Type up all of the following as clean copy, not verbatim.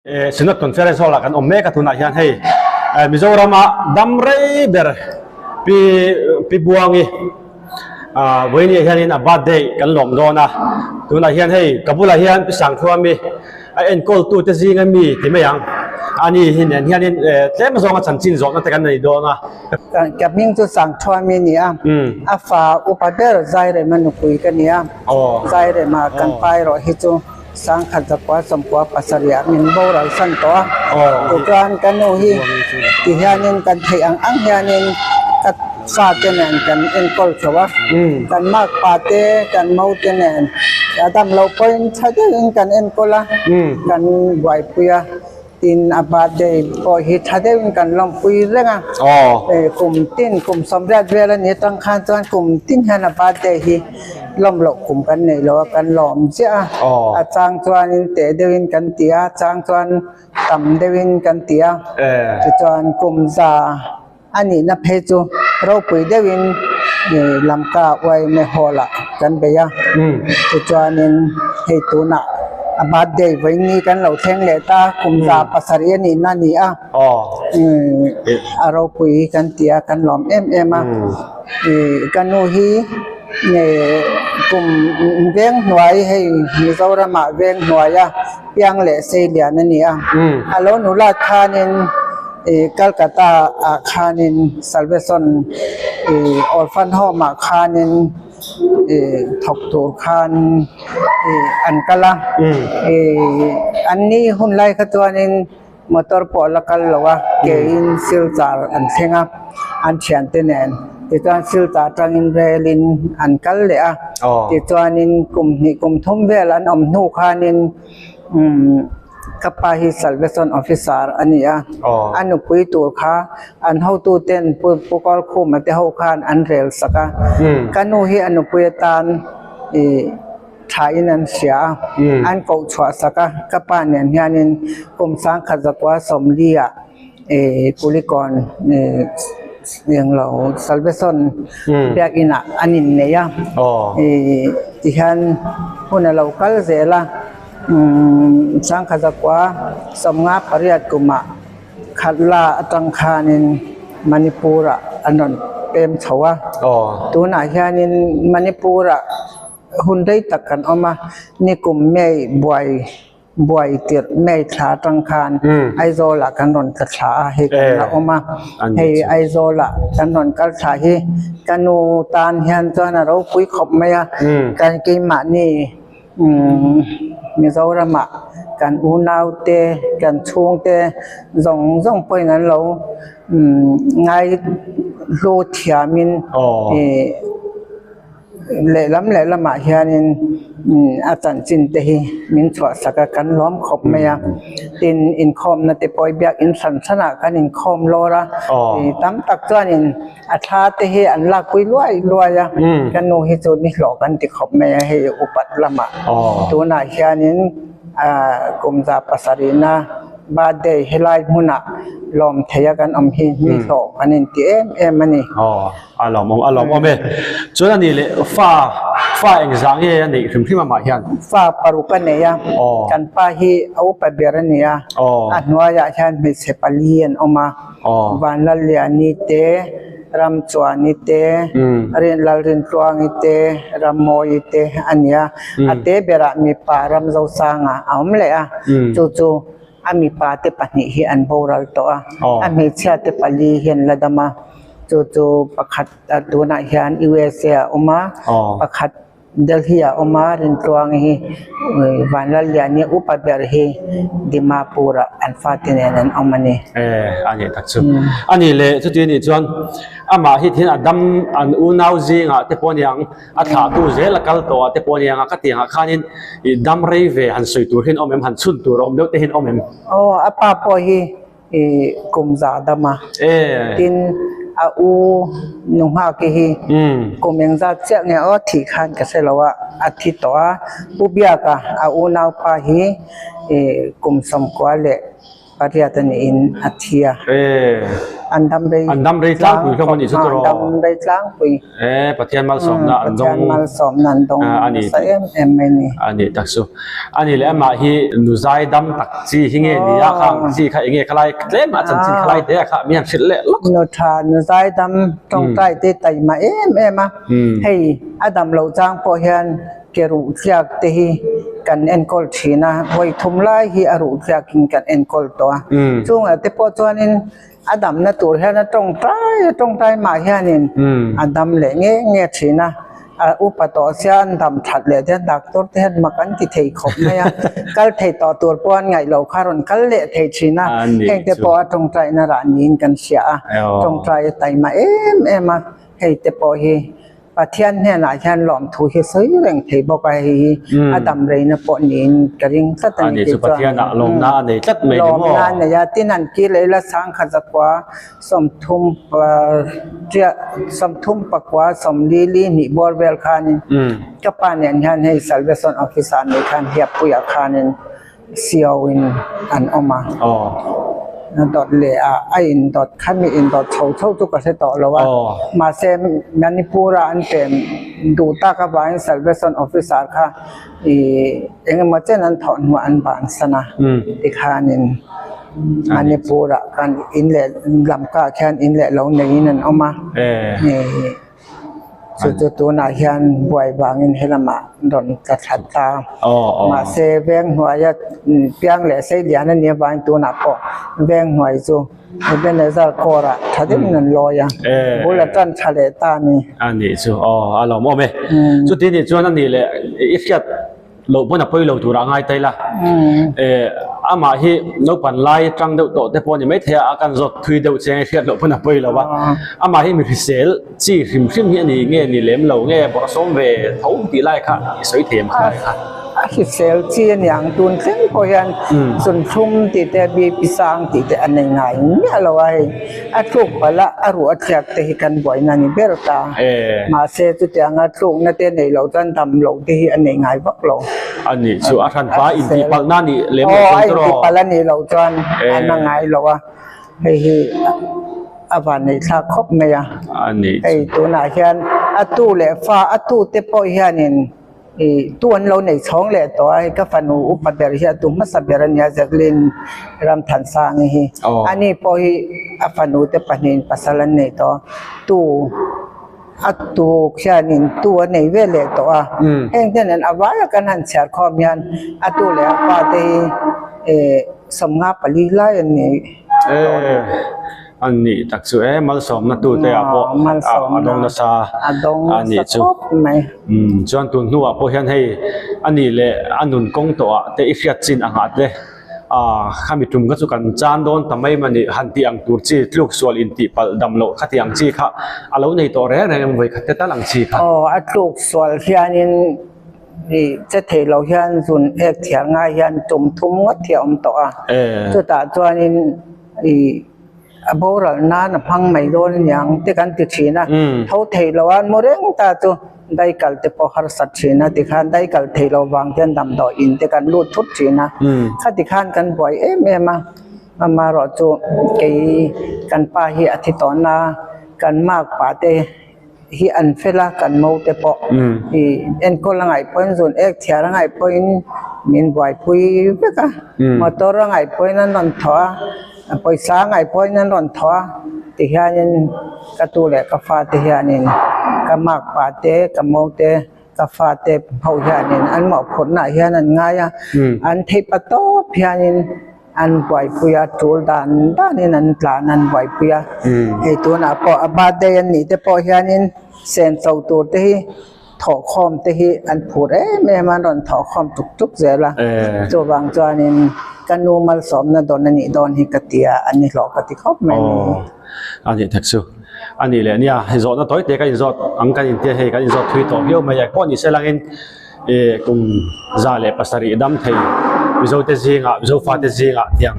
Synod Conference Hall ah kan awm mek a tunah hian hei Mizoram-a dam rei ber Pi Pi Buangi ah vawiin hianin a birthday kan lawm dawn a tunah hian hei ka bulah hian Pi Sangthuami a enkawltute zinga mi ti mai ang ani hi nen hianin tlem zawnga chanchin zawhna te kan nei dawn a. Ka hming chu Sangthuami a ni a, a fa upa ber Zairema nupui ka ni a, Zairema kan pa erawh hi chu Sangkhat zakua sawmkua pasarih min boral san tawh a, tichuan ka nu hi ti hianin kan theih ang ang hianin ka fate nen kan enkawl chho a, kan makpa te kan mo te nen a dam loh pawhin tha deuhin kan enkawl a, kan buaipui a. Tin, a birthday pawh hi tha deuhin kan lawmpui reng a, kum tin kum sawmriat vel a ni atang khan chuan kum tin hian a birthday hi lawm loh kum kan neih loh a, kan lawm chiah a, a chang chuanin teh deuhin kan ti a, a chang chuan tam deuhin kan ti a, tichuan kum za. A nihna phei chu ropui deuhin Lamka yma Hall ah kan bei a, tichuanin hei tunah a birthday vawiin kan lo thleng leh ta, kum 700 a nihna a ni a, a ropui kan ti a, kan lawm em em a, ka nu hi kum veng hnuai hei Mizoram ah veng hnuaia piang leh sei lian a ni a, a lo nulat khanin. Calcutta ah khanin Salvation Orphan Home ah khanin thawk tur khan an kal a, an ni hun lai kha chuanin motor pawh la kal lo a, kein Silchar an thleng a an thiante nen, tichuan Silchar atangin rel in an kal leh a, tichuanin kum hnih kum thum vel an awm hnu khanin umm. Ka pa hi Salvation Officer a ni a, a nupui tur kha an hotuten Pu Kawlkhuma te ho khan an rel sak a, ka nu hi a nupui atan ih thain an hria a, an koh chhuah sak a, ka pa nen hianin kum 1940 ah ih Kulikawn ih englo Salvation biakinn ah an innei a, ih tihian hun a lo kal zel a. 1958 kumah Khatla atang khanin Manipur-ah an rawn pem chho a. Tunah hianin Manipur-ah hun rei tak kan awm a, nikum May buai buai tirh May thla atang khan Aizawl-ah kan rawn tla thla a, hei kan la awm a. Hei Aizawl-ah kan rawn kal thla hi ka nu tan hian chuan a ropui khawp mai a, kan keimahni. Mizoramah kan unaute, kan chhungte zawng zawng pawhin an lo ngai hlu thiamin ih lehlam lehlamah hianin a chanchin te hi min chhuahsak a, kan lawm khawp mai a. Tin, inkhawmna te pawh i biakin hran hranah kan inkhawm lawr a, ih tam tak chuanin. A thla te hi an lakpui luai luai a, ka nu hi chu ni hlawh kan ti khawp mai a hei upat lamah. Tunah hianin kum 700na birthday helai hmunah lawm theia kan awm hi ni hlawh kan inti em em a ni. Aw, a lawmawm, a lawmawm e. Chuan a nih leh fa, fa engzah nge a neih hrim hrim amah hian? Fa paruk a nei a, kan pa hi a upa ber a ni a, a hnuaiah hian hmeichhe pali an awm a. Vanlalliani te, Ramchuani te, Lalrintluangi te, Rammawii te a ni a. A te berah mipa Ramzosanga a awm leh a, chu chu a mipa te pahnih hi an boral tawh a, a hmeichhia te pali hi an la dam a, chu chu pakhat tunah hian USA ah a awm a, pakhat Delhi ah awm a, Rintluang hi Vanlallian hi upa ber hi Dimapur ah an fate nen an awm a ni. E, a nih tak chu. A nih leh chuti anih chuan amah hi thian a dam an unau zingah te pawh a ni ang, a thlahtu zel a kal tawh ah te pawh a ni ang a, ka tih angah khanin i dam rei ve han sawi tur hian awm em, han chhun tur a awm deuh te hian awm em? Aw, a pa pawh hi I kum za dam a. Tin, a u nu nghak hi kum engzat chiah nge aw thih khan ka hre lo a, a thi tawh a. Pu Biaka a unaupa hi kum 98 a niin a thi a. An dam rei An dam rei tlangpui hlawm a nih chu tawh. An dam rei tlangpui. E Pathian malsawmna an dawng. Pathian malsawmna an dawng nasa em em mai ni. A ni tak chu. A ni leh amah hi nu zai dam tak chi hi nge ni a khang chi kha enge khalai tlem a chanchin khalai te a kha mi han hrilh leh lawk. Nu tha nu zai dam tawngtai te taima em em a. Hei a dam loh chang pawh hian ke ruh tliak te hi kan enkawl thin a, vawi thum lai hi a ruh tliak in kan enkawl tawh a. Chungah te pawh chuanin a damna tur hian a tawngtai a tawngtai mah hianin a dam leh nge nge thin a, a upa tawh sia an dam that leh te doctor te hian mak an ti thei khawp mai a, kal thei tawh tur pawh an ngaih loh kha a rawn kal leh thei thin a, heng te pawh a tawngtaina rah niin kan hria a, tawngtai a taima em em a, hei te pawh hi. Pathian hnenah hian lawmthu hi sawi reng thei bawk a, hei hi a dam reina pawh niin ka ring tlat a ni tih chuan Pathianah lawmna a nei tlat mai ni maw? Lawmna a nei a, tin an kil ei la sangkhat zakua sawmthum tiah sawmthum pakua sawmli li hnih bawr vel khanin ka pa nen hian hei Salvation Office ah nei khan Hiappuiah khanin Sio in an awm a, dawt leh ah a in dawt kha mi in dawt chho chho chu ka hre tawh lo a, mahse Manipur a an pem duh tak avangin Salvation Officer kha ih eng emaw chen an thawh hnuah an bansan a, tikhanin Manipur ah khan in leh Lamka ah khian in leh lo neiin an awm a. Chu chu tunah hian buai vangin helamah rawn tla thla ta. Mahse veng hnuaia piang leh sei lian a nih avangin tunah pawh veng hnuai chu Ebenezer Corps-ah tha deuhin an lawi a, bul a tan tha leh ta a ni. A nih chu aw a lawmawm e. Chuti nih chuan a nih leh i hriat Loh pawn a pawi lo turah a ngai ta ila. Eh, amah hi naupan lai tang deuh tawh te pawh a ni maithei a, a kan zawt thui deuh chiang e hriat loh pawn a pawi lo a. Amah hi mi hrisel chi hrim hrim hi a ni nge ni lem lo nge bawrhsawm ve tho tih lai kha i sawi thei em kha lai kha. A hrisel chi a niang tun thleng pawh hian zunthlum tih te BP sang tih te a nei ngai miah lo a hei. A tluk palh a, a ruh a tliak te hi kan buaina a ni ber ta. Mahse, chutianga tlukna te neih loh chuan dam loh te hi a nei ngai vak lo. A nih chu, a hran pa intihpalhna a nih lem loh chuan tawrh. Aw, a intihpalh a nih loh chuan a na ngai lo a, hei hi a vanneihthlak khawp mai a. A nih chu. Hei tunah hian a tu leh fa, a tu te pawh hianin Ih tu an lo nei chhawng leh tawh a, hei ka fanu upa ber hi a tu hmasa ber a nia Jacqueline Ramthansangi hi. Ani pawh hi a fanu te pahnihin pasal an nei tawh a, tu a tu khianin tu a nei ve leh tawh a. Heng te nen a vaia kan han chhiar khawm hian a tu leh a pa te hi ih 54 lai an ni tawh a ni. A nih tak chu e, malsawmna tute ah pawh a dawng nasa a nih chu. Umm chuan tun hnuah pawh hian hei a nih leh a nun kawng tawh ah te i hriat chin ang ah te ah khami tum kha chu kan chan dawn ta mai mani han tih ang tur chi tluk sual in tih palh dam loh kha tih ang chi kha a lo nei tawh reng reng em vawi khat te tal ang chi kha. Aw a tluk sual hianin ih che thei lo hian zun ek thiar ngai hian tum thum ngawt hi a awm tawh a, chutah chuanin Ih a boral nan a hmang mai dawn aniang te kan ti thin a, tho thei lo a mu reng ta chu daikal te pawh harsat thin a tikhan daikal thei lo vang te hian damdawi in te kan lut thut thin a, khati khan kan buai em em a, amaherawh chu kei kan pa hi a thi tawn a, kan mark pah te. hi an fel a kan mo te pawh ih enkawl a ngaih pawhin zun ek chhiar a ngaih pawhin min buaipui vek a motor a ngaih pawhin an rawn thawh a pawisa a ngaih pawhin an rawn thawh a ti hianin ka tu leh ka fate hianin ka makpa te ka mo te ka fate ho hianin an mawhphurhna ah hian an ngai a an theih pa tawp hianin. An buaipui a, tul dan danin an tlan an buaipui a. Hei tunah pawh a birthday an nih te pawh hianin senso tur te hi thawhkhawm te hi an phur em em a, an rawn thawhkhawm tuk tuk zel a. Chuvang chuanin ka nu malsawmna dawn a nih dawn hi ka ti a, an ni hlawh ka ti khawp mai a ni. Aw, a nih tak chu. A nih leh nia, hei zawhna tawi te ka inzawt ang kan intia hei kan inzawt thui tawh viau mai a, pawh ni se langin. Ih kum 107 dam thei. Mizo te zingah Mizo fate zingah tiang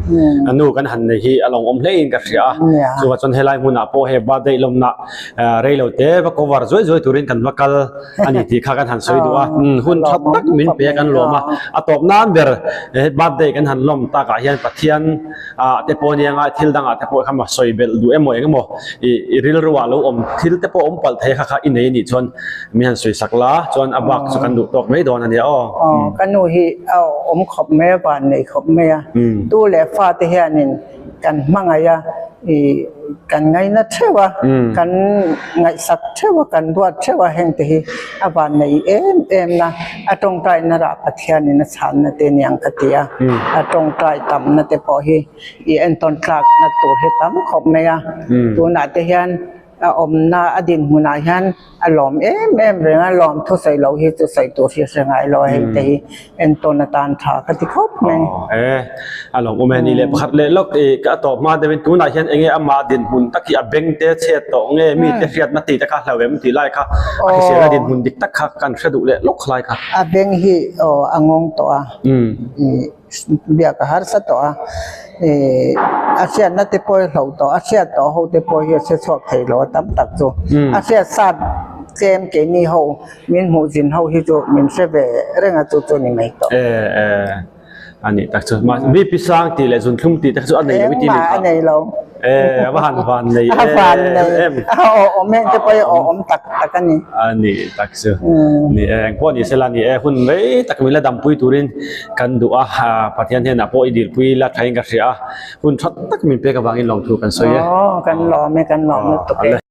nu kan han nei hi a lawmawm hle in ka hria a. Chuvah chuan helai hmunah pawh hei birthday lawmna rei lo te va cover zuai zuai turin kan va kal a ni tih kha kan han sawi duh a. Hun tha tak min pe a kan lawm a. A tawp nan ber birthday kan han lawm takah hian Pathian ah te pawh nia ngai thil dangah te pawh kha maw sawi belh duh emaw eng emaw ih i rilru ah lo awm thil te pawh awm palh thei kha kha i nei anih chuan min han sawi sak la chuan a bak chu kan duh tawk mai dawn a nia aw. Aw ka nu hi a awm khawp mai a van nei khawp mai a tu leh fa te hianin kan hmangaih a ih kan ngaina theuh a kan ngaihsak theuh a kan duat theuh a heng te hi a van nei em em na a tawngtai na rah Pathianin a chhanna te aniang ka ti a, a tawngtai tamna te pawh hi i entawn tlakna tur hi tam khawp mai a, tunah te hian a awmna a dinhmunah hian a lawm em em reng a, lawm thusawi loh hi chu sawi tur hi a hre ngai lo a, heng te hi entawn atan tha ka ti khawp mai. Aw e, a lawmawm e, ni leh pakhat leh lawk i ka tawp hma deuhin tunah hian enge amah dinhmun tak hi a beng te chhiat tawh nge mi te hriatna tih te kha hlau em tih lai kha a hrisel a dinhmun dik tak kha kan hre duh leh lawk lai kha. A beng hi aw a ngawng tawh a, biak a harsa tawh a, a hriatna te pawh hi hloh tawh, a hriat tawh ho te pawh hi a hre chhuak thei lo a tam tak chu. A hriat sat tlem keini ho min hmuh zin ho hi chu min hre ve reng a chu chu ni mai tawh. E e a nih tak chu mahse mi pi sang tih leh zunthlum tih te kha chu a nei lo i ti ni kha. Engmah a nei lo. E a va han van nei em. A van nei. A awm heng te pawh hi a awm tak tak a ni. A nih tak chu. Ni e engpawh ni sela ni e hun rei tak min la dampui turin kan duh a Pathian hnenah pawh i dilpui la thain ka hria a hun tha tak min pek avangin lawmthu kan sawi e. Aw kan lawm e kan lawm lutuk e.